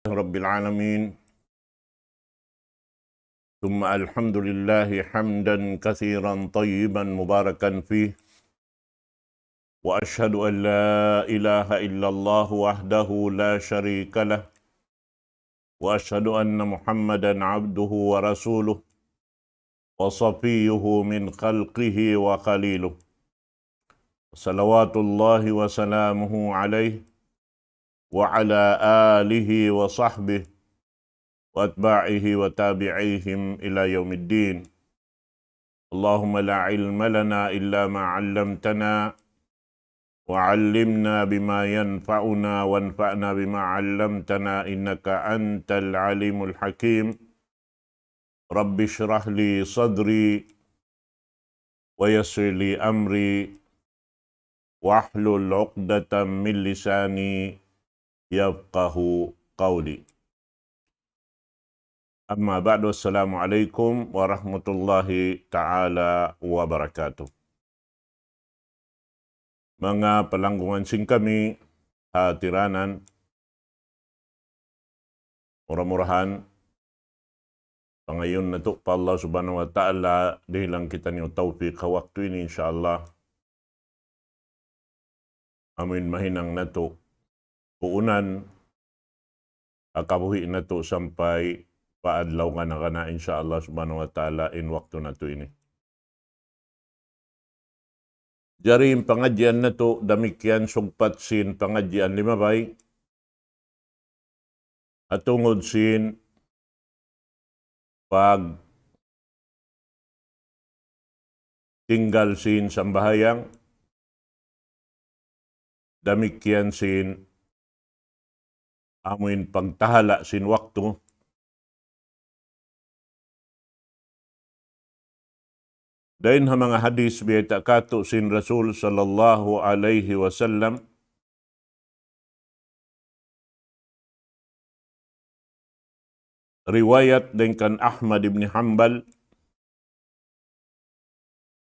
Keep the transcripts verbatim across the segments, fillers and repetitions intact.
رب العالمين. ثم الحمد لله حمدا كثيرا طيبا مباركا فيه. وأشهد أن لا إله إلا الله وحده لا شريك له. وأشهد أن محمدا عبده ورسوله. وصفيه من خلقه وخليله. صلوات الله وسلامه عليه وعلى آله وصحبه وأتباعه وتابعيهم إلى يوم الدين. اللهم لا علم لنا إلا ما علمتنا، وعلمنا بما ينفعنا، وانفعنا بما علمتنا، إنك أنت العليم الحكيم. رب اشرح لي صدري، ويسر لي أمري، واحلل عقدة من لساني، يفقه قولي. أما بعد، السلام عليكم ورحمة الله تعالى وبركاته. Manga palanggungan sin kami ha tiranan, mura-murahan, pangayuun natu' pa Allah Subhanahu wa Ta'ala, dihilan kitaniyu tawfik ha waktu ini, insya Allah. Amuin mahinang natu' puunan, ha kabuhi' natu' sampay pa adlaw kana-kana, insya Allah Subhanahu wa Ta'ala, in waktu natu' ini. Jari in pangadjian natu' damikkiyan sugpat sin pangadjian limabay, ha tungud sin pagtinggal sin sambahayang, damikkiyan sin amuin pagtahala' sin waktu. Dayn ha manga hadis biyayta' katu' sin Rasul sallallahu alayhi wasallam, riwayat dayn kan Ahmad ibn Hanbal,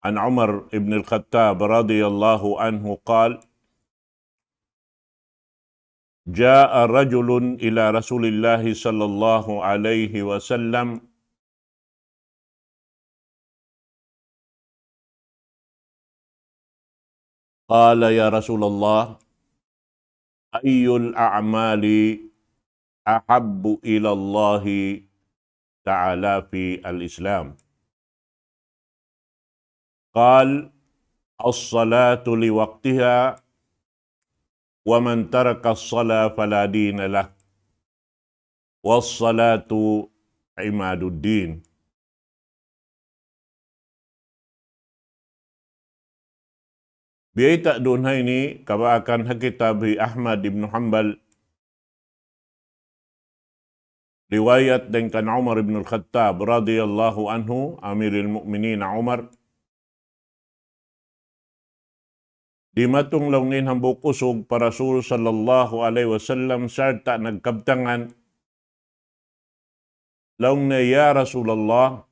عن عمر بن الخطاب رضي الله عنه قال: جاء رجل إلى رسول الله صلى الله عليه وسلم، قال: يا رسول الله، أي الأعمال أحب إلى الله تعالى في الإسلام؟ قال: الصلاة لوقتها، ومن ترك الصلاة فلا دين له، والصلاة عماد الدين. Biyayta' duun ha ini, kabaakan ha kitab hi Ahmad ibn Hanbal, riwayat dayn kan Umar ibn al-Khattab radiyallahu anhu, Amiril Mu'minin Umar, dimatung laung niya in hambuuk usug pa Rasul sallallahu alayhi wasallam sarta' nagkabtangan, laung niya, "Ya Rasulullah,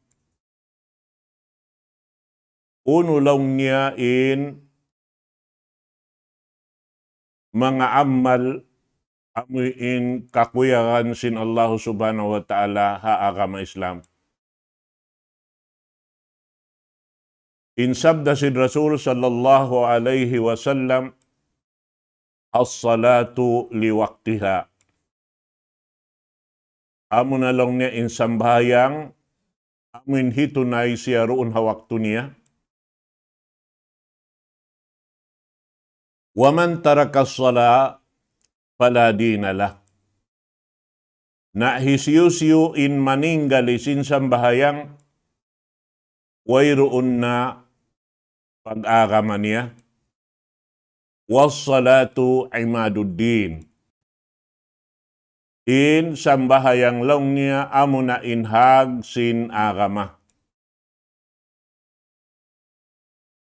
unu," laung niya, "in manga amal amu in kakuyagan sin Allah Subhanahu wa Ta'ala ha agama Islam?" In sabda sin Rasul sallallahu alayhi wasallam, "الصلاة لوقتها." Amuna laung niya in sambahayang, amu in hitunay siya duun ha waktu niya. "ومن ترك الصلاة فلا دين له." Na hisiyu-siyu in maninggali sin sambahayang, wayruun na pag-agama niya. "والصلاة عماد الدين." In sambahayang laung niya amuna in hag sin agama.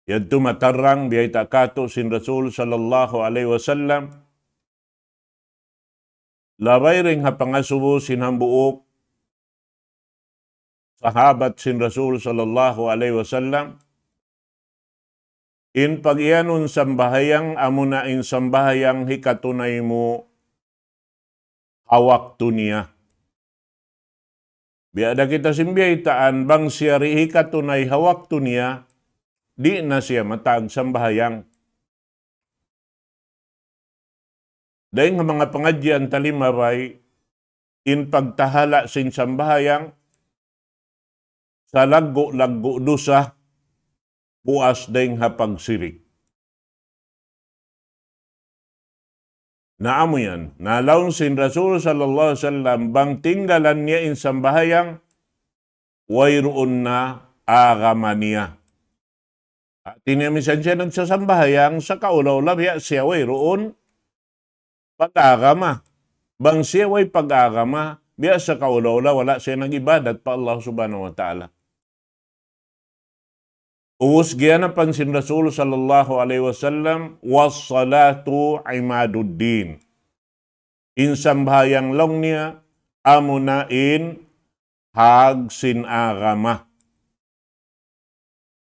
Yadtu matarrang biyayta' katu' sin Rasul sallallahu alayhi wasallam, labay dayn ha pangasubu sin hambuuk sahabat sin Rasul sallallahu alayhi wasallam, in pag-iyanun sambahayang amuna in sambahayang hikatunay mu ha waktu niya. Biya' da kita sin biyaytaan, bang siya di' hikatunay ha waktu niya, di' na siya matag sambahayang. Dayng ha manga pangadjian ta limabay, in pagtahala' sin sambahayang, salaggu'-laggu' dusa, puas dayng ha pagsirik. Na amu yan, na laung sin Rasul sallallahu alayhi wasallam, bang tinggalan niya in sambahayang, wayruun na agama niya. Hati niya misan siya nagsasambahayang, sakaula-ula biya' siya wayruun pag-agama. Bang siya way pag-agama, biya' sakaula-ula wala' siya nag-ibadat pa Allah Subhanahu wa Ta'ala. Ubus giyanapan sin Rasul sallallahu alayhi wasallam, "Was-salatu imaduddin." In sambahayang laung niya, amuna in hag sin agama.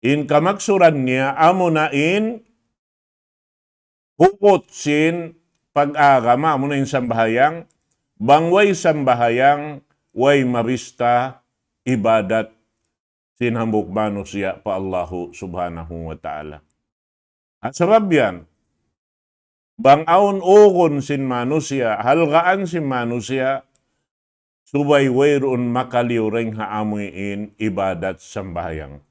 In kamaksuran niya, amuna in hugut sin pag-agama, amuna in sambahayang, bang way sambahayang, way mabista ibadat sin hambuuk manusiya' pa Allahu Subhanahu wa Ta'ala. At sabab yan, bang awn ugun sin manusiya', halgaan sin manusiya', subay wayruun makaliyu dayng ha amuin ibadat sambahayang.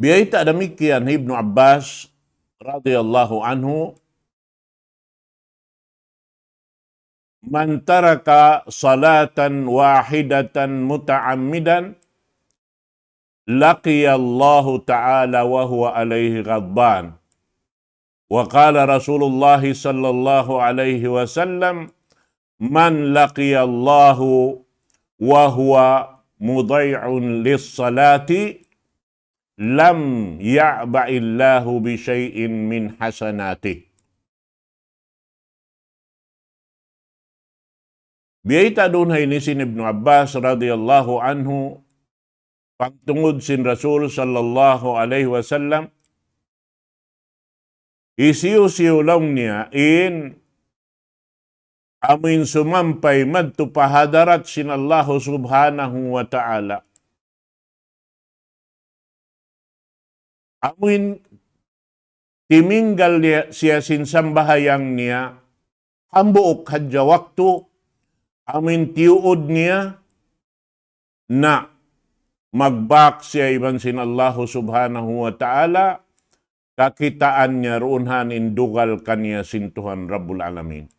Biyayta' damikkiyan Ibnu Abbas radiyallahu anhu, من ترك صلاة واحدة متعمدا لقي الله تعالى وهو عليه غضبان. وقال رسول الله صلى الله عليه وسلم: من لقي الله وهو مضيع للصلاة لم يعبأ الله بشيء من حسناته. Biyayta' duun ha ini sin Ibnu Abbas radiyallahu anhu, pagtungud sin Rasul sallallahu alayhi wasallam, hisiyu-siyu laung niya in amuin sumampay madtu pa hadarat sin Allahu Subhanahu wa Ta'ala. Amuin timinggal niya, siya sin sambahayang niya, hambuuk hadja waktu, amuin tiyuud niya, na magbak siya iban sin Allahu Subhanahu wa Ta'ala, kakitaan niya duun ha yan in dugal kaniya sin Tuhan Rabbul Alamin.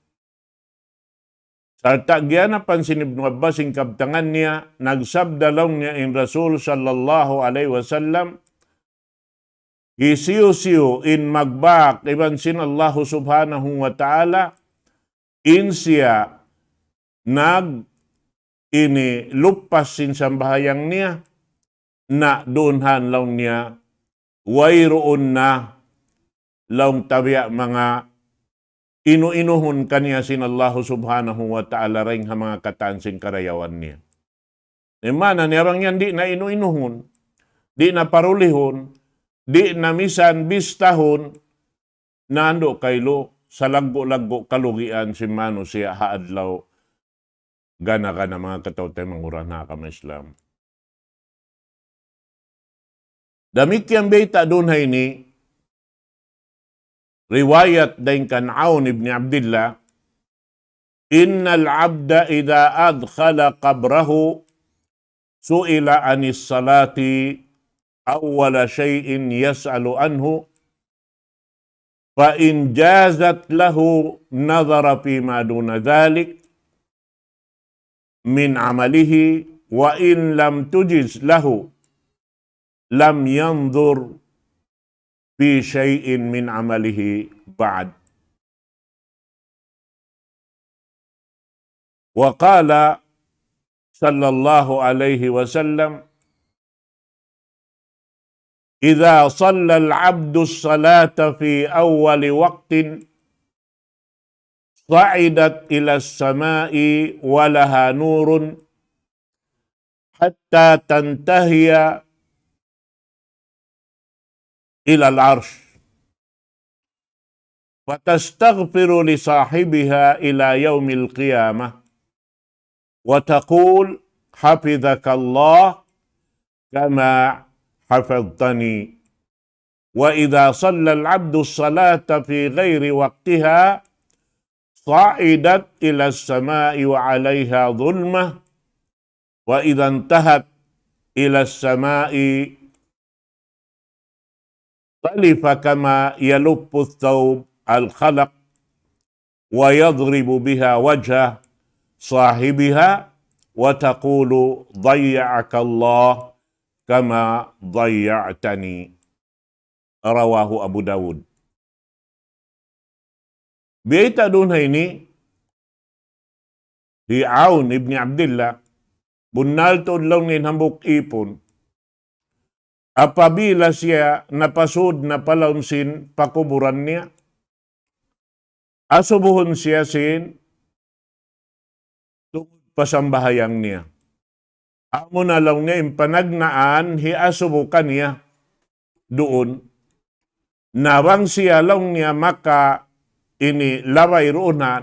Sarta' giyanapan sin Ibnu Abbas in kabtangan niya, nagsabda laung niya in Rasul sallallahu alayhi wasallam, hisiyu-siyu in magbak iban sin Allahu Subhanahu wa Ta'ala, in siya nag ini lupas sin sambahayang niya, na duun ha yan laung niya, wayruun na laung ta biya' manga inu-inuhun kaniya sin Allahu Subhanahu wa Ta'ala dayng ha manga katan sin karayawan niya. In maana niya bang yan di' na inu-inuhun, di' na parulihun, di' na misan bistahun, nandu' kailu salaggu'-laggu' kalugian sin manusiya' ha adlaw gana-gana manga kataw-taymanghuran ha agama Islam. Damikkiyan biyayta' duun ha ini, riwayat dayn kan Aun ibn Abdillah, إن العبد إذا أدخل قبره سئل عن الصلاة أول شيء يسأل عنه، فإن جازت له نظر فيما دون ذلك من عمله، وإن لم تجز له لم ينظر في شيء من عمله بعد. وقال صلى الله عليه وسلم: إذا صلى العبد الصلاة في أول وقت صعدت إلى السماء ولها نور حتى تنتهي إلى العرش. فتستغفر لصاحبها إلى يوم القيامة وتقول: حفظك الله كما حفظتني. وإذا صلى العبد الصلاة في غير وقتها صعدت إلى السماء وعليها ظلمة، وإذا انتهت إلى السماء تلف كما يلف الثوب الخلق، ويضرب بها وجه صاحبها وتقول: ضيعك الله كما ضيعتني. رواه أبو داود. Biyayta' duun ha ini, hi Aun ibn Abdillah, bunnal tuud laung niya in hambuuk ipun. Apabila siya napasud na pa lawm sin pakuburan niya, asubuhun siya sin tungud pa sambahayang niya. Amuna laung niya in panagnaan hiasubu kaniya duun. Na bang siya laung niya maka ini labay duun ha,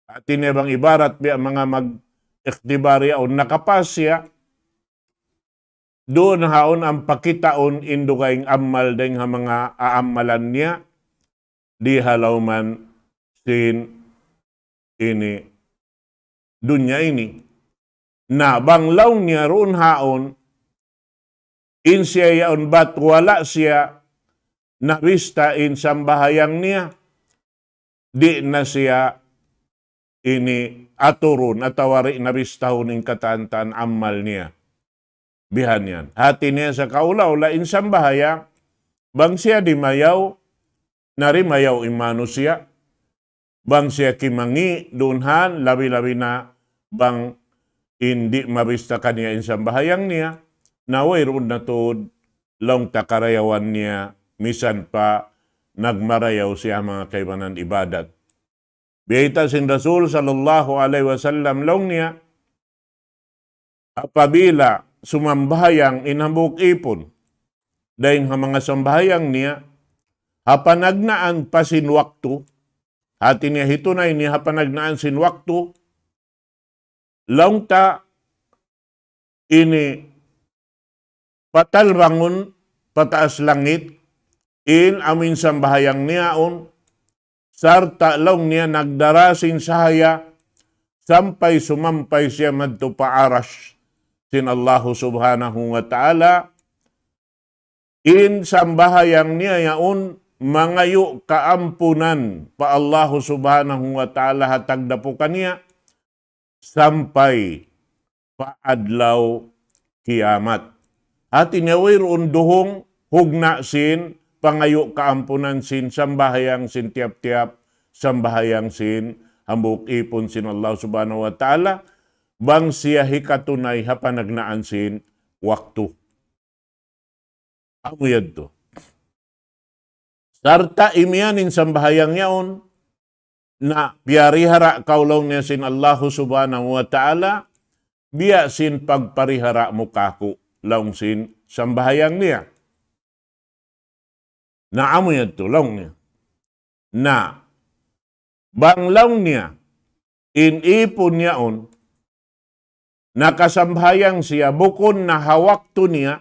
hati niya bang ibarat biya' manga mag-ikhtibar yaun nakapas siya, duun haun ampa kitaun in dugaing amal dayng ha manga aamalan niya di ha lawman sin ini dunya ini. Na bang laung niya duun haun in siya yaun bat wala' siya nabista in sambahayang niya, di' na siya ini aturun atawa di' nabistahun in katan-katan amal niya. Bihan yan. Hati niya sa kaula-ula in sambahayang, bang siya dimayaw, na dimayaw in manusiya', bang siya kimangi' duun han, labi-labi na bang in di' mabista kaniya in sambahayang niya, na wayruun na tuud laung ta karayawan niya, misan pa nagmarayaw siya manga kaibanan ibadat. Biyayta' sin Rasul sallallahu alayhi wasallam laung niya, apabila sumambahayang in hambuuk ipun, dayng ha manga sambahayang niya, ha panagnaan pa sin waktu, hati niya hitunay niya ha panagnaan sin waktu, laung ta ini patalbangun pataas langit, in amuin sambahayang niya yaun, sarta' laung niya nagdara sin sahaya sampay sumampay siya madtu pa Arash sin Allahu Subhanahu wa Ta'ala, in sambahayang niya yaun mangayu' kaampunan pa Allahu Subhanahu wa Ta'ala ha tagdapu kaniya, sampay pa adlaw kiyamat. Hati niya wayruun duhung hugna' sin pangayu' kaampunan sin sambahayang sin tiyap-tiyap sambahayang sin hambuuk ipun sin Allah Subhanahu wa Ta'ala, bang siya hikatunay ha panagnaan sin waktu. Amu yadtu. Sarta' imiyan in sambahayang yaun, na piyarihara' kaw laung niya sin Allahu Subhanahu wa Ta'ala, biya' sin pagparihara' mu kāku' laung sin sambahayang niya. Na amu yadtu laung niya. Na bang laung niya, in ipun yaun, nakasambahayang siya bukun na ha waktu niya,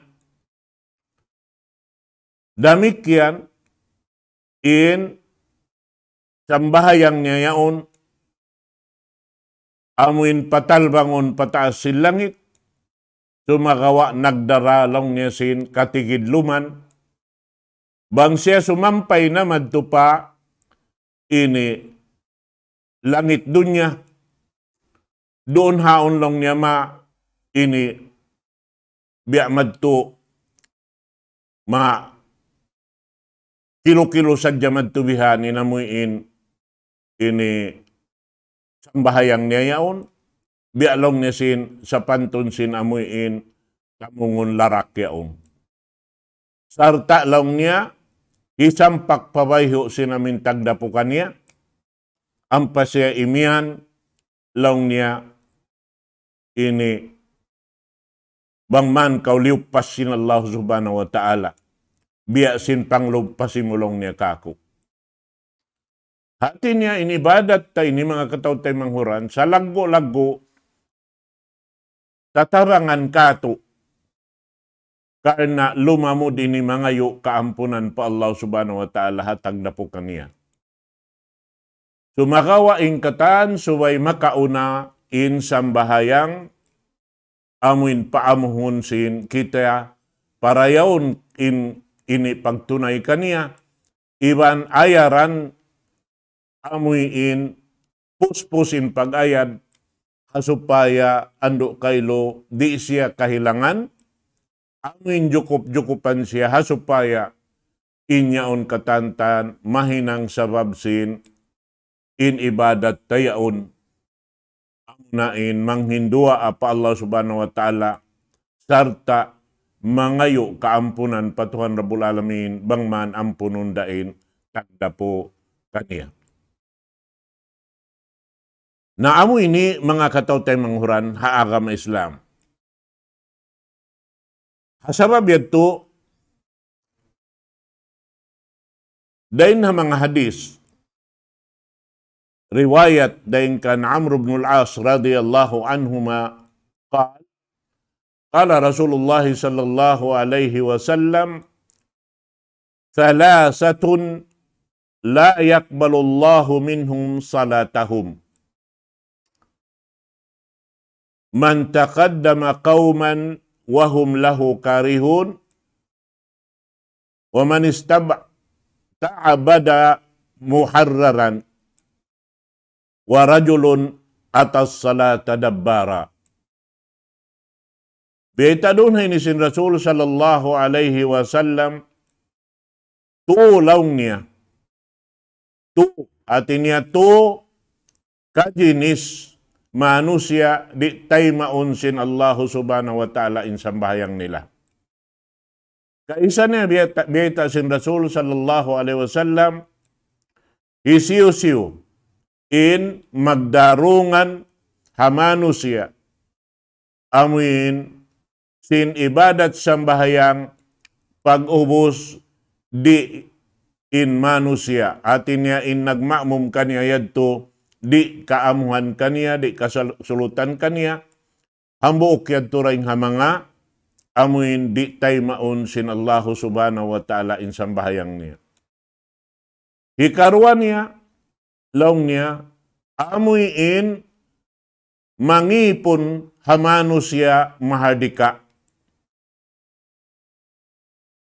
damikkiyan in sambahayang niya yaun, amuin patalbangun pataas sin langit, sumagawa' nagdara laung niya sin katigidluman, bang siya sumampay na madtu pa ini langit dunya, duun haun laung niya ma ini biya' madtu ma kilu-kilu sadja madtu bihan in amuin ini sambahayang niya yaun, biya' laung niya sin sapantun sin amuin kamungun larak yaun. Sarta' laung niya, hisampak pa bayhu' sin amuin tagdapu kaniya, ampa siya imiyan laung niya ini bang man kaw liyuppas sin Allah Subhanahu wa Ta'ala, biya' sin pangluppas mu laung niya kāku'. Hati niya in ibadat ta ini, manga kataw-taymanghuran, salaggu'-laggu' tatabangan katu'. Karna' lumamud ini mangayu' kaampunan pa Allah Subhanahu wa Ta'ala ha tagdapu kaniya. Sumagawa' in katan subay makauna in sambahayang amuin paamuhun sin kita, parayaun in ini pagtunay kaniya, iban ayaran amuin puspus in pag-ayad, ha supaya andu' kailu di' siya kahilangan, amuin jukup-jukupan siya ha supaya in yaun katantan mahinang sabab sin in ibadat ta yaun. Amuna in manghinduwaa pa Allah Subhanahu wa Ta'ala sarta' mangayu' kaampunan pa Tuhan Rabbul Alamin bang man ampunun da in tagdapu kaniya. Na amu ini manga kataw-taymanghuran ha agama Islam. Ha sabab yadtu, dayn ha manga hadith, riwayat dayn kan Amr ibn al-As radiyallahu anhuma, قال، قال رسول الله صلى الله عليه وسلم: ثلاثة لا يقبل الله منهم صلاتهم: من تقدم قوما وهم له كارهون، ومن استعبد محررا، ورجل أتى الصلاة دبارا. Biyayta' duun ha ini sin Rasul sallallahu alayhi wasallam, tu laung niya. Tu, hati niya tu kajinis manusiya' di' taymaun sin Allahu Subhanahu wa Ta'ala in sambahayang nila. Kaisa niya biyayta', biyayta' sin Rasul sallallahu alayhi wasallam, hisiyu-siyu in magdarungan ha manusiya', amuin sin ibadat sambahayang pag-ubus di' in manusiya', hati niya in nagma'mum kaniya yadtu, di' kaamuhan kaniya, di' kasal-, sulutan kaniya, hambuuk yadtu dayn ha manga amuin di' taymaun sin Allahu Subhanahu wa Ta'ala in sambahayang niya. Hikaruwa niya, laung niya, amuin mangipun ha manusiya' mahardika.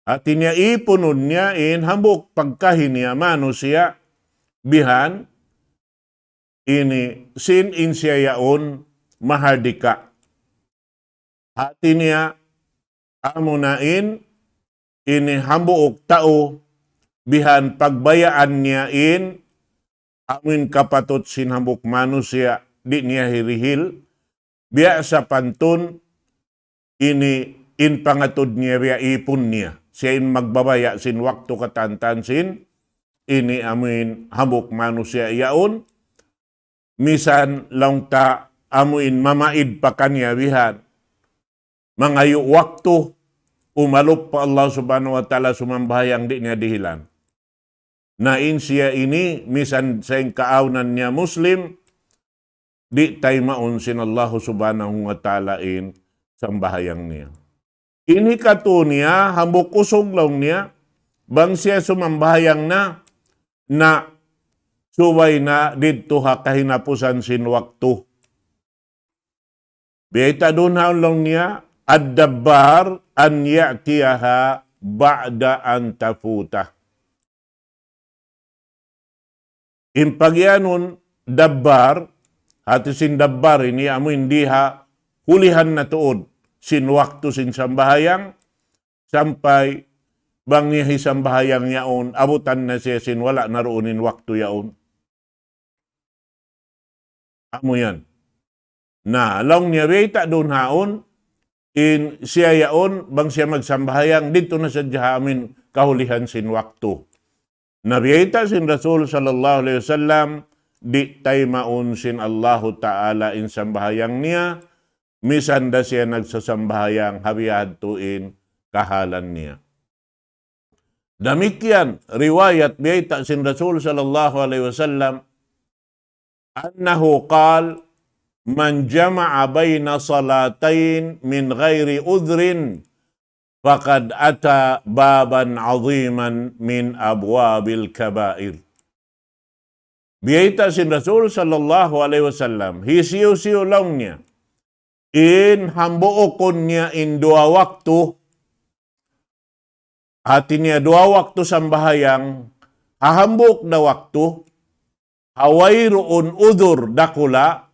Hati niya ipunun niya in hambuuk pagkahi niya manusiya' bihan ini sin in siya yaun mahardika. Hati niya amuna in ini hambuuk tau bihan pagbayaan niya in amuin kapatut sin hambuuk manusiya' di' niya hirihil, biya' sapantun ini in pangatud niya biya' ipun niya. Siya in magbabaya' sin waktu katantan sin ini amuin hambuuk manusiya' yaun, misan laung ta amuin mamaid pa kaniya bihan. Mangayu' waktu, umalup pa Allah Subhanahu wa Ta'ala sumambahayang di' niya dihilan. Na in siya ini, misan sa in kaawnan niya Muslim, di' taymaun sin Allahu Subhanahu wa Ta'ala in sambahayang niya. In hikatu niya, hambuuk usug laung niya, bang siya sumambahayang na, na subay na didtu ha kahinapusan sin waktu. Biyayta' duun ha laung niya, الدبار أن يأتيها بعد أن تفوته. In pagiyanun dabbar, hati sin dabbar ini amu in di' ha hulihan na tuud sin waktu sin sambahayang, sampay bang niya hisambahayang yaun, abutan na siya sin wala' na duun in waktu yaun. Amu yan. Na, laung niya biyayta' duun haun, in siya yaun, bang siya magsambahayang, didtu na sadja ha amu in kahulihan sin waktu. Na biyayta' sin Rasul sallallahu alayhi wasallam, di' taymaun sin Allahu Ta'ala in sambahayang niya, misan da siya nagsasambahayang ha biya' hadtu in kahalan niya. Damikkiyan riwayat biyayta' sin Rasul sallallahu alayhi wasallam, أنه قال: من جمع بين صلاتين من غير عذر فقد أتى بابا عظيما من أبواب الكبائر. Biyayta' sin Rasul sallallahu alayhi wasallam, hisiyu-siyu laung niya in hambuukun niya in duwa waktu, hati niya duwa waktu sambahayang, ha hambuuk da waktu, ha wayruun udhur dakula',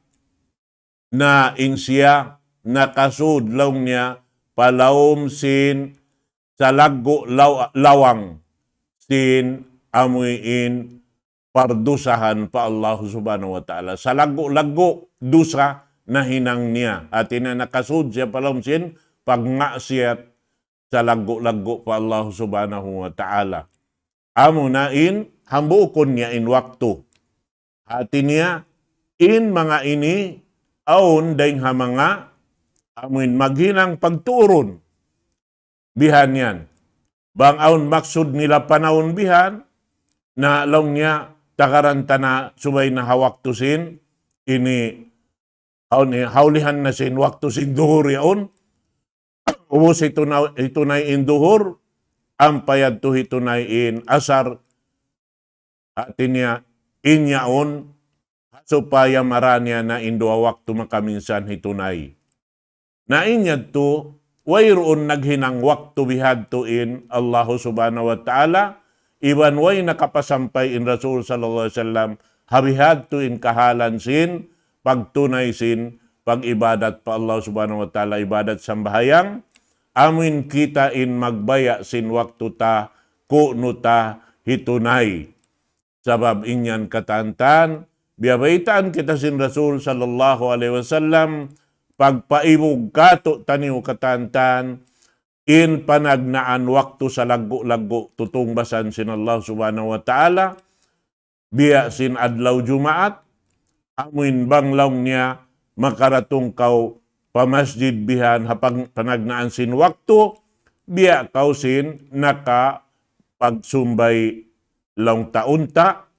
na in siya nakasud laung niya pa lawm sin salaggu' law-, lawang sin amuin pardusahan pa Allah Subhanahu wa Ta'ala. Salaggu'-laggu' dusa nahinang niya. Hati niya nakasud siya pa lawm sin pagmaksiyat salaggu'-laggu' pa Allah Subhanahu wa Ta'ala. Amuna in hambuukun niya in waktu. Hati niya, in manga ini, awn dayng ha manga, amuin maghinang pagtuurun. Bihan yan. Bang awn maksud nila panawun bihan, na laung niya, tagaran ta na subay na ha waktu sin, ini, awn, eh, hawlihan na sin waktu sin duhur yaun. Ubus hitu na, hitunay in duhur, ampa yadtu hitunay in asar, hati niya, in yaun, supaya marā niya na in duwa waktu makaminsan hitunay. Na in yadtu, wayruun naghinang waktu bihadtu in Allahu Subhanahu wa Ta'ala, iban way nakapasampay in Rasul sallallahu alayhi wasallam, ha bihadtu in kahalan sin, pagtunay sin, pag-ibadat pa Allah Subhanahu wa Ta'ala, ibadat sambahayang, amuin kita in magbaya' sin waktu ta, kunu' ta hitunay. Sabab in yan katan-katan, biyabaytaan kita sin Rasul sallallahu alayhi wasallam, pagpaibug kātu'niyu katan-katan, in panagnaan waktu salaggu'-laggu' tutungbasan sin Allah Subhanahu wa Ta'ala, biya' sin adlaw Jumaat, amuin bang laung niya makaratung kaw pa masjid bihan ha pang-, panagnaan sin waktu, biya' kaw sin nakapagsumbay laung ta unta',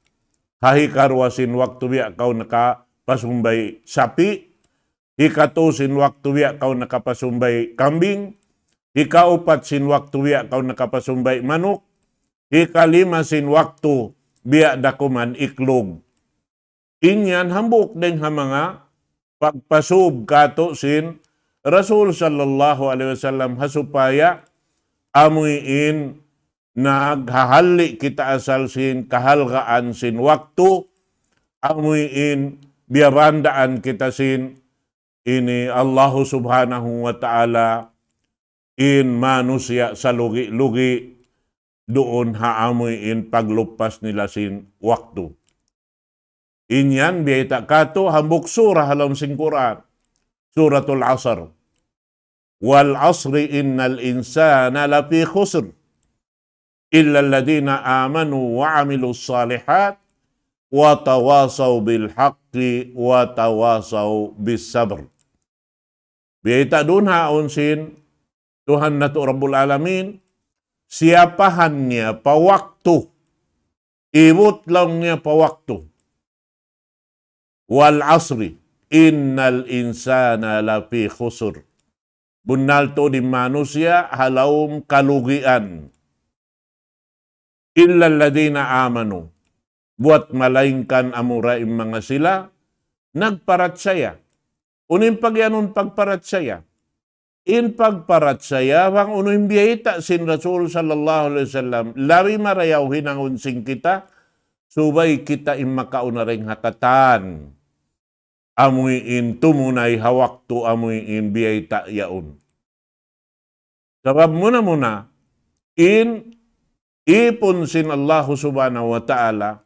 ha hikaruwa sin waktu biya' kaw nakapasumbay sapi', hikatu sin waktu biya' kaw nakapasumbay kambing, hikaupat sin waktu biya' kaw nakapasumbay manuk, hikalima sin waktu biya' da kuman iklug. In yan hambuuk dayng ha manga pagpasub kātu' sin Rasul sallallahu alayhi wasallam ha supaya amuin naghahalli' kita asal sin kahalgaan sin waktu, amuin biyabandaan kita sin ini Allahu Subhanahu wa Ta'ala in manusiya' salugi-lugi duun ha amuin paglupas nila sin waktu. In yan biyayta' kātu' hambuuk surah ha lawm sin Qur'an. Suratul Asr. والعصر إن الإنسان لفي خسر إلا الذين آمنوا وعملوا الصالحات وتواصوا بالحق وتواصوا بالصبر. Biyayta' duun ha yaun sin Tuhan natu' Rabbul Alamin, siyapahan niya pa waktu, ibut laung niya pa waktu. والعصر إن الإنسان لفي خسر. Bunnal tuud in manusiya' ha lawm kalugian. إلا الذين آمنوا. Buwat malaingkan amura in manga sila nagparachaya. Unu in pagiyanun pagparachaya? In pagparachaya, bang unu in biyayta' sin Rasul sallallahu alayhi wasallam, labi marayaw hinangun sin kita, subay kita in makauna dayng ha katan. Amuin tumunay ha waktu amuin biyayta' yaun. Sabab muna-muna, in ipun sin Allahu Subhanahu wa Ta'ala,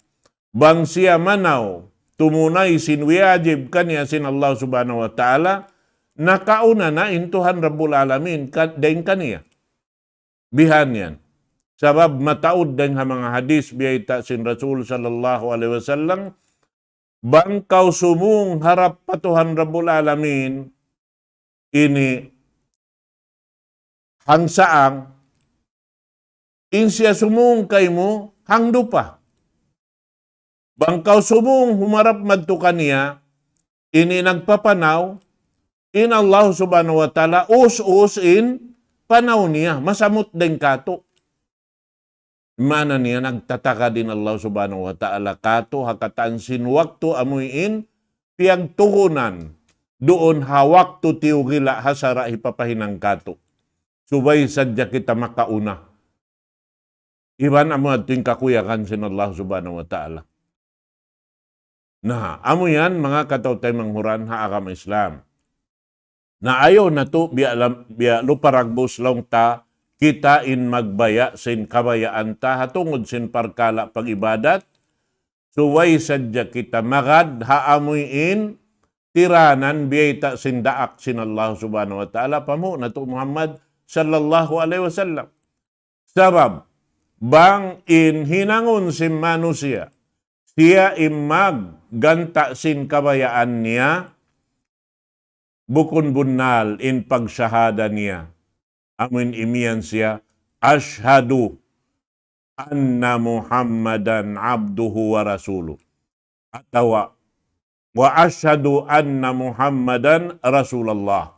bang siya manaw tumunay sin wiyajib kaniya sin Allah Subhanahu wa Ta'ala, nakauna na in Tuhan Rabbul Alamin ka-, dayng kaniya. Bihan yan. Sabab mataud dayng ha manga hadis biyayta' sin Rasul sallallahu alayhi wasallam, bang kaw sumūng harap pa Tuhan Rabbul Alamin, ini hangsaang, in siya sumūng kaymu hangdupa. Bang kaw sumūng humarap madtu kaniya, ini nagpapanaw, in Allah Subhanahu wa Ta'ala, us-us in panaw niya, masamut dayn kātu'. Maana niya, nagtatagad in Allah Subhanahu wa Ta'ala kātu', ha katan sin waktu amuin piyagtugunan, duun ha waktu tiyugila' ha sara' hipapahinang kātu'. Subay sadja kita makauna. Iban amu yadtu in kakuyagan sin Allah Subhanahu wa Ta'ala. Na, amu yan, manga kataw-taymanghuran ha agama Islam. Na ayaw natu', biya' lam-, biya' lupa dagbus laung ta, kita in magbaya' sin kabayaan ta, ha tungud sin parkala' pag-ibadat, subay sadja kita magad ha amuin tiranan biyayta' sin daak sin Allah Subhanahu wa Ta'ala, pa Nabi natu' Muhammad sallallahu alayhi wasallam. Sabab, bang in hinangun sin manusiya', siya in magganta' sin kabayaan niya, bukun bunnal in pagsahada niya. Amuin imiyan siya, "Ashhadu anna Muhammadan abduhu wa rasuluh." Atawa, "Wa ashhadu anna Muhammadan Rasulullah."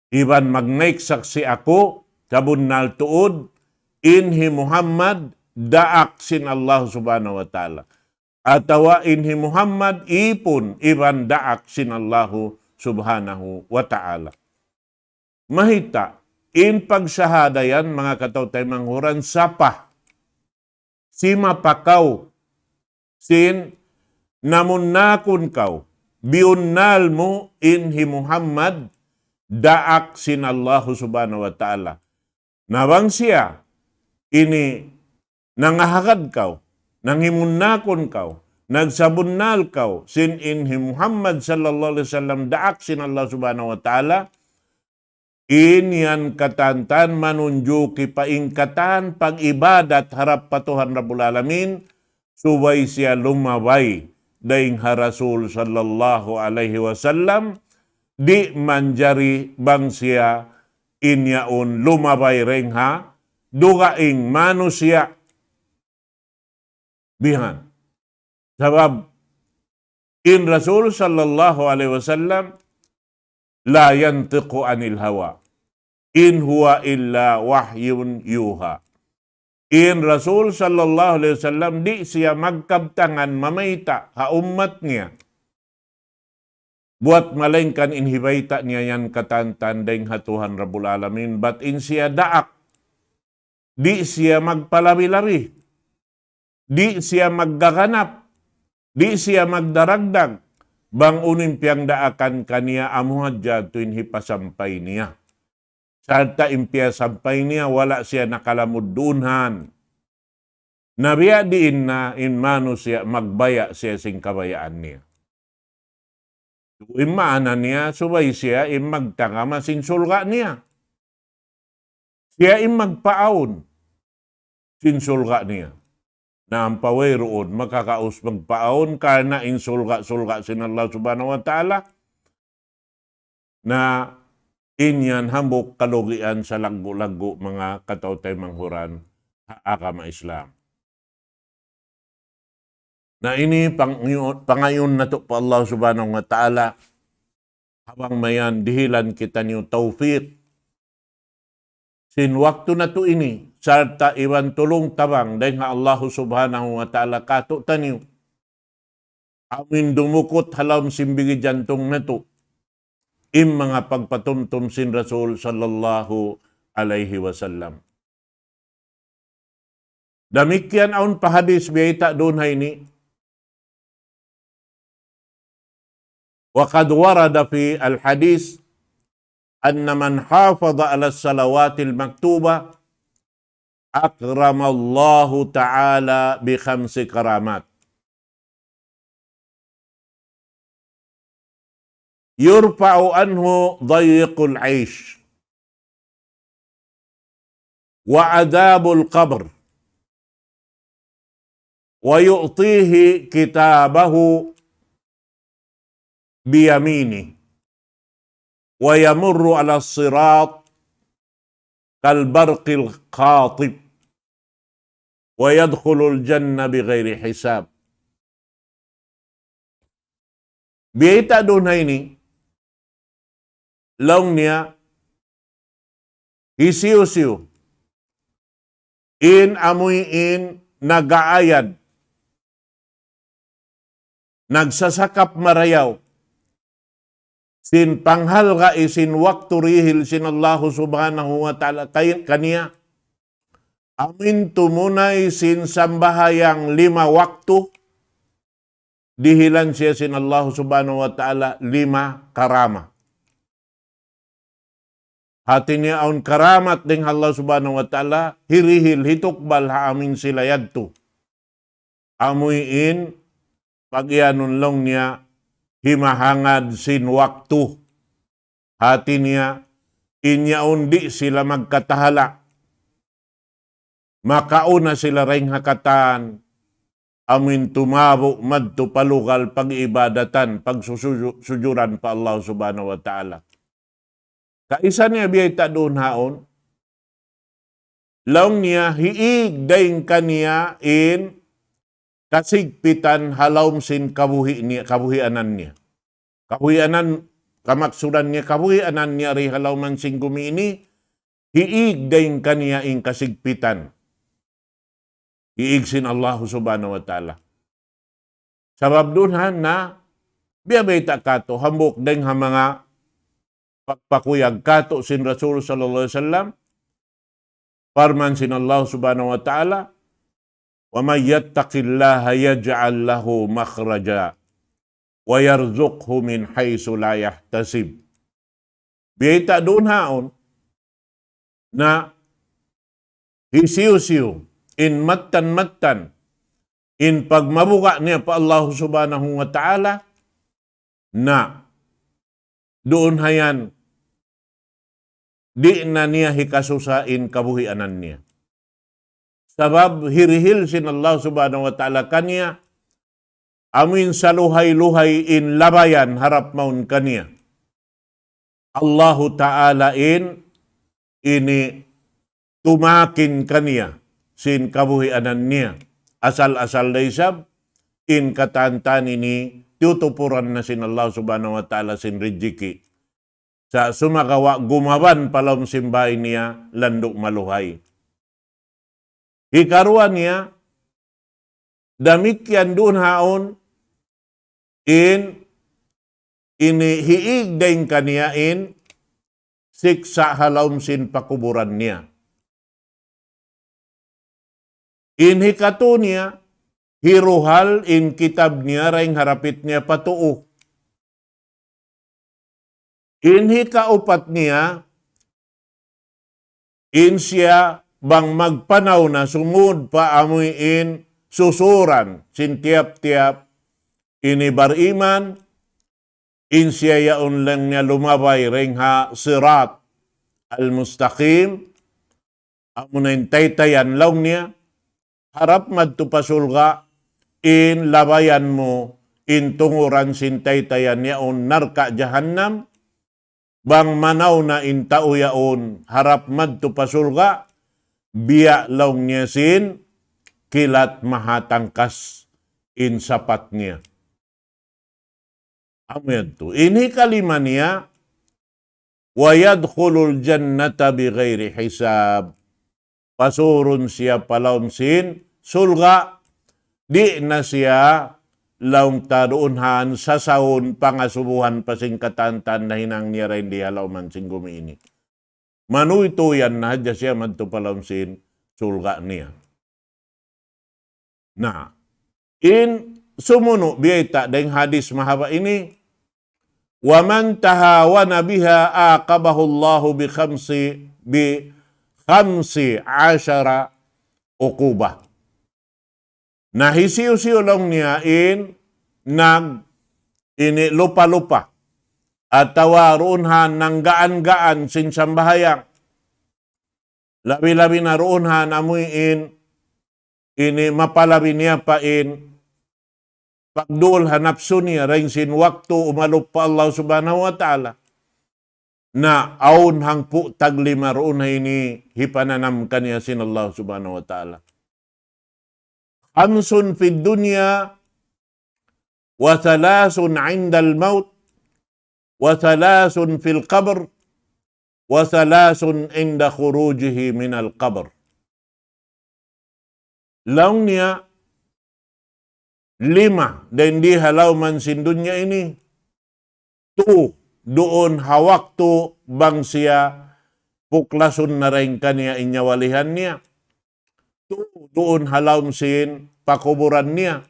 Iban magnaik saksi' aku, sabunnal tuud, in hi Muhammad daak sin Allah Subhanahu wa Ta'ala. Atawa in hi Muhammad ipun iban daak sin Allahu Subhanahu wa Ta'ala. Mahita, in pagsahada yan, manga kataw-taymanghuran, sapa. Simapa kaw sin namunnakun kaw, biyunnal mu in hi Muhammad daak sin Allahu Subhanahu wa Ta'ala. Na bang siya ini nangahagad kaw, nanghimunnakun kaw, nagsabunnal kaw, sin in hi Muhammad sallallahu alayhi wasallam daak sin Allah Subhanahu wa Ta'ala, in yan katantan manunjuki pa in katan pag-ibadat harap pa Tuhan Rabbul Alamin, subay siya lumabay dayn ha Rasul sallallahu alayhi wasallam, di' manjari bang siya in yaun lumabay dayn ha dugaing manusiya'. Bihan. Sabab in Rasul sallallahu alayhi wasallam, "La yantiqu anil hawa. In huwa illa wahyun yuha." In Rasul sallallahu alayhi wasallam, di' siya magkabtangan mamayta' ha ummat niya buwat malaingkan in hibayta' niya yan katantan dayn ha Tuhan Rabbul Alamin, bat in siya daak, di' siya magpalabi-labi, di' siya maggaganap, di' siya magdaragdag, bang unu in piyagdaakan kaniya amu hadja tuud in hipasampay niya. Sarta' in piyasampay niya, wala' siya nakalamud duun han. Na biya' diin na in manusiya' magbaya' siya sin kabayaan niya. In maana niya, subay siya in magtangama sin surga' niya. Siya in magpaawn sin surga' niya. Na ampa wayruun makakaus magpaawn karna' in surga'-surga' sin Allah Subhanahu wa Ta'ala. Na in yan hambuuk kalugian sa laggu'-laggu' manga kataw-taymanghuran ha agama Islam. Na ini pang-, pangayuun natu' pa Allah Subhanahu wa Ta'ala, ha bang mayan dihilan kitaniyu tawfik sin waktu natu' ini, sarta' iban tulung-tabang dayn ha Allah Subhanahu wa Ta'ala kātu'niyu. Amuin dumukut ha lawm sin bigi jantung natu', in manga pagpatumtum sin Rasul sallallahu alayhi wasallam. Damikkiyan awn pa hadis biyayta' duun ha ini. وقد ورد في الحديث أن من حافظ على الصلوات المكتوبة أكرمه الله تعالى بخمس كرامات. يرفع عنه ضيق العيش وعذاب القبر ويعطيه كتابه بيمينه ويمر على الصراط كالبرق الخاطف ويدخل الجنة بغير حساب. Biyayta' duun ha ini, laung niya, hisiyu-siyu in amuin nag-aayad, nagsasakap marayaw sin panghalga' sin waktu dihil sin Allahu Subhanahu wa Ta'ala kay-, kaniya, amuin tumunay sin sambahayang lima waktu, dihilan siya sin Allahu Subhanahu wa Ta'ala lima karama. Hati niya awn karamat dayn ha Allah Subhanahu wa Ta'ala, hirihil, hitukbal ha amuin sila yadtu. Amuin pag-iyanun laung niya himahangad sin waktu. Hati niya, in yaun di' sila magkatahala'. Makauna sila dayn ha katan, amuin tumabu' madtu pa lugal pag-ibadatan, pagsusuju-, sujuran pa Allah Subhanahu wa Ta'ala. Kaisa niya biyayta' duun haun, laung niya hiig dayn kaniya in kasigpitan ha lawm sin kabuhi' niya, kabuhianan niya. Kabuhianan, kamaksuran niya, kabuhianan niya di ha lawm sin gumi ini, hiig dayn kaniya in kasigpitan. Hiig sin Allah Subhanahu wa Ta'ala. Sabab duun ha na, biya' bayta' katu', hambuuk dayn ha manga pagpakuyag katu' sin Rasul sallallahu alayhi wasallam, parman sin Allah Subhanahu wa Ta'ala, ومن يتق الله يجعل له مخرجا ويرزقه من حيث لا يحتسب. Biyayta' duun haun, na hisiyu-siyu in mattan-mattan in pagmabuga' niya pa Allah Subhanahu wa Ta'ala, na duun ha yan, di' na niya hikasusa in kabuhianan niya. Sabab hirihil sin Allah Subhanahu wa Ta'ala kaniya, amuin saluhay-luhay in labayan harap mawn kaniya. Allahu Ta'ala in ini tumakin kaniya sin kabuhianan niya. Asal-asal da isab in katan-katan ini tiyutupuran na sin Allah Subhanahu wa Ta'ala sin rijiki'. Sa' sumagawa' gumaban pa lawm sin bāy niya landu' maluhay. Hikaruwa niya, damikkiyan duun haun in ini hiig dayn kaniya in siksa' ha lawm sin pakuburan niya. In hikatu niya, hiruhal in kitab niya dayn ha dapit niya pa tuu. In hikaupat niya, in siya bang magpanaw na sumud pa amuin susuran sin tiyap-tiyap ini bariman, in siya yaun laung niya lumabay dayn ha Sirat al-Mustaqim, amuna in taytayan laung niya, harap madtu pa surga', in labayan mu, in tunguran sin taytayan yaun narka' jahannam, bang manaw na in tau yaun harap madtu pa surga', biya' laung niya sin kilat mahatangkas in sapat niya. Amu yadtu. In hikalima niya, ويدخل الجنة بغير حساب. Pasurun siya pa lawm sin surga', di' na siya laung ta duun han sasawun pangasubuhan pa sin katan-katan nahinang niya dayn di ha lawm sin gumi ini. Manuytuyan na hadja siya madtu pa lawm sin surga' niya. Na, in sumunu' biyayta' dayn hadis mahaba' ini, ومن تهاون بها عاقبه الله بخمس، بخمس عشر عقوبة. Na hisiyu-siyu laung niya in nag ini lupa-lupa atawa duun ha nanggaan-gaan sin sambahayang. Labi-labi na duun ha amuin ini mapalabi niya pa in pagdul ha napsu niya dayn sin waktu umalup pa Allah Subhanahu wa Ta'ala. na awn hangpu' taglima duun ha ini hipananam kaniya sin Allah Subhanahu wa Ta'ala. خمس في الدنيا وثلاث عند الموت وثلاث في القبر وثلاث عند خروجه من القبر. Laung niya lima dayn di ha lawm sin dunya ini, tu duun ha waktu bang siya puklasun na dayn kaniya in nyawalihan niya, tu duun ha lawm sin pakuburan niya,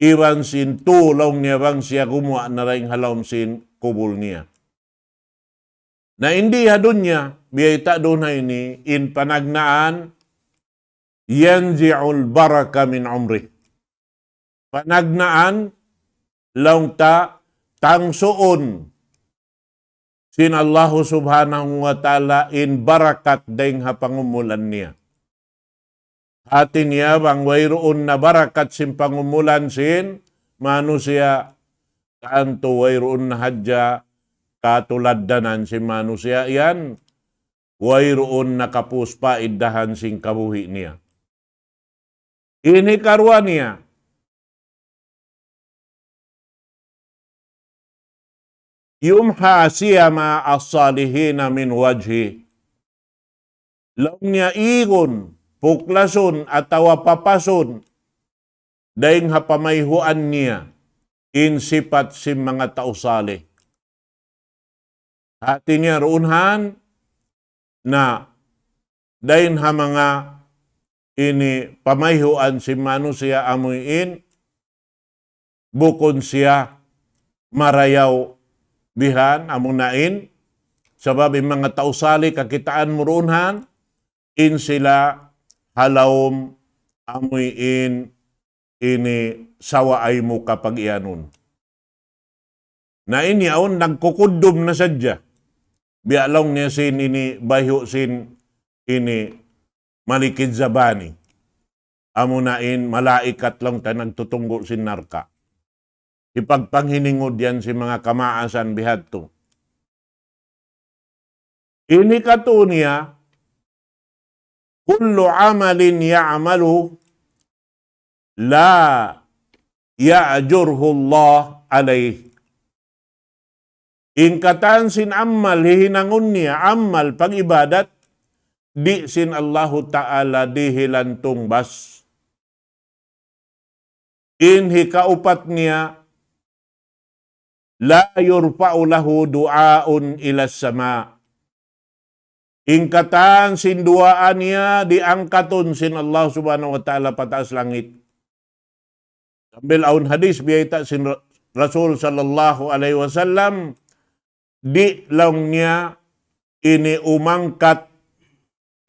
iban sin tu laung niya bang siya gumuwa' na dayn ha lawm sin kubul niya. Na in di ha dunya, biyayta' duun ha ini, in panagnaan, ينزع البركة من عمره. Panagnaan, laung ta, tangsuun sin Allahu Subhanahu wa Ta'ala in barakat dayn ha pangumulan niya. Hati niya bang wayruun na barakat sin pangumulan sin manusiya', tantu wayruun na hadja katuladdanan sin manusiya' yan, wayruun na kapus paidahan sin kabuhi' niya. Ini karuwa niya, يمحى سيما الصالحين من وجهه. Laung niya igun, puklasun, atawa papasun, dayn ha pamayhuan niya, in sipat sin manga tau salih. Hati niya duun han, na dayn ha manga ini pamayhuan sin manusiya' amuin, bukun siya marayaw bihan, amuna in, sabab in manga tau salih kakitaan mu duun han, in sila ha lawm amuin ini sawaay mu kapagiyanun. Na in yaun nagkukuddum na sadja. Biya' laung niya sin ini bayhu' sin ini Malikid Zabani. Amuna in malaikat laung ta nagtutunggu' sin narka'. Hipagpanghiningud yan sin manga kamaasan bihadtu. Ini katu' niya, كل عمل يعمله لا يأجره الله عليه. In katan sin amal hihinangun niya, amal pag-ibadat, di' sin Allahu Ta'ala dihilan tungbas. In hikaupat niya, لا يرفع له دعاء إلى السماء. In katan sin duwaa niya diangkatun sin Allah Subhanahu wa Ta'ala pa taas langit. Sambil awn hadis biyayta' sin Ra-, Rasul sallallahu alayhi wasallam, di' laung niya ini umangkat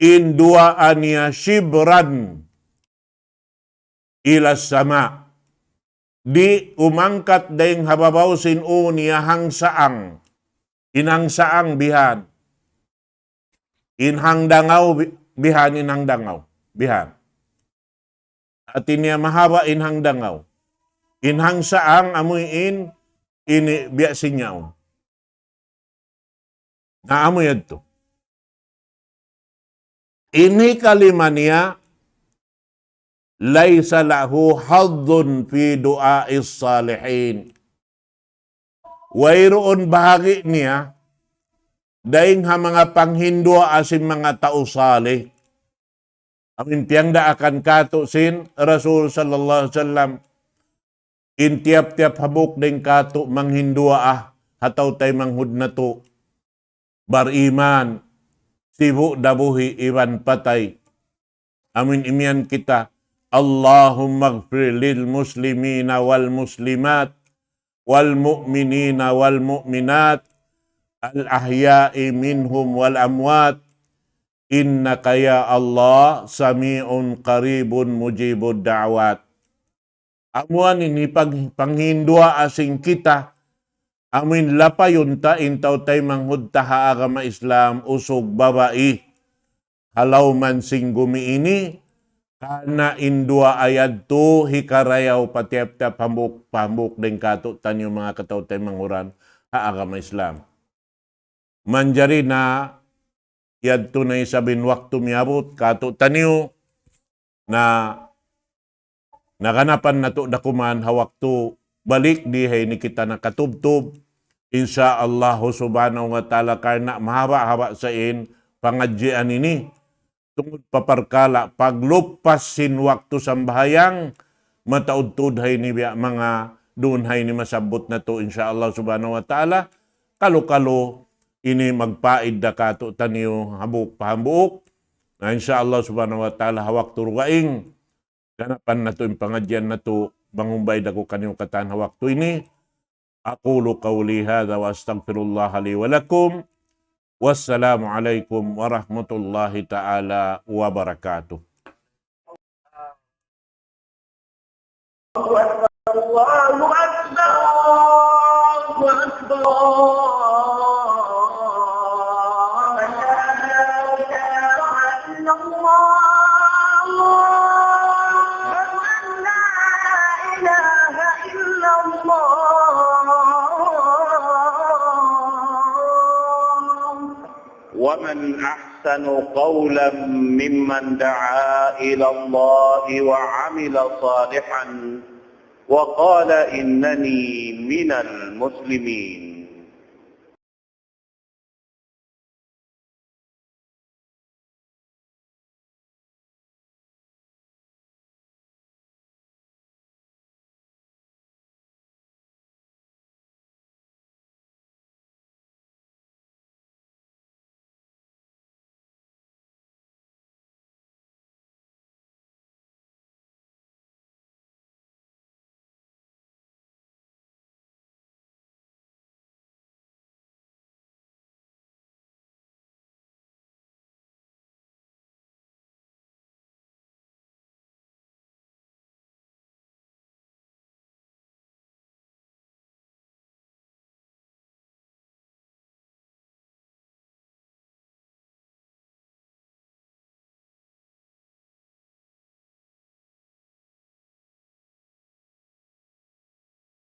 in duwaa niya شبرا إلى السماء. Di' umangkat dayng ha babaw sin ū niya hangsaang. In hangsaang bihan. In hangdangaw bi-, bihan, in hangdangaw. Bihan. Hati niya mahaba' in hangdangaw. In hangsaang amuin ini biya' sin yaun. Na amu yadtu. Ini kalima niya, ليس له حظ في دعاء الصالحين. Wayruun bahagi' niya dayng ha manga panghinduwaa sin manga tau salih. Amu in piyagdaakan kātu' sin Rasul sallallahu alayhi wasallam. In tiyap-tiyap hambuuk dayng kātu' manghinduwaa ha tau taymanghud natu'. Bariman, sibu' da buhi' iban patay. Amu in imiyan kita, اللهم اغفر للمسلمين والمسلمات والمؤمنين والمؤمنات الأحياء منهم والأموات إنك يا الله سميع قريب مجيب الدعوات. Amu yan in hipag-, panghinduwaa sin kita, amu in lapayun ta in tau taymanghud ta ha agama Islam, usug babai, ha lawm sin gumi ini, karna' in duwaa yadtu hikarayaw pa tiyap-tiyap hambuuk, pa hambuuk dayng kātu'niyu manga kataw-taymanghuran ha agama Islam. manjari na yadtu na isab in waktu miyabut kātu'niyu na naganapan natu' da kuman ha waktu balik di ha ini kita nakatubtub. Insya Allah subhanahu wa ta'ala karna' mahaba'-haba' sa in pangadjian ini. Tungud pa parkala' pagluppas sin waktu sambahayang, mataud-tuud ha ini biya' manga duun ha ini masabbut natu', insya Allah subhanahu wa ta'ala. Kalu-kalu ini magpaid da kātu'niyu hambuuk pa hambuuk. Na insya Allah subhanahu wa ta'ala ha waktu dugaing, ganapan natu' in pangadjian natu', bang umbay da ku kaniyu katan ha waktu ini. أقول قولي هذا وأستغفر الله لي ولكم. والسلام عليكم ورحمة الله تعالى وبركاته. الله أكبر، الله أكبر، الله أكبر. لا إله إلا الله. أشهد أن لا إله إلا الله. ومن أحسن قولا ممن دعا إلى الله وعمل صالحا وقال إنني من المسلمين.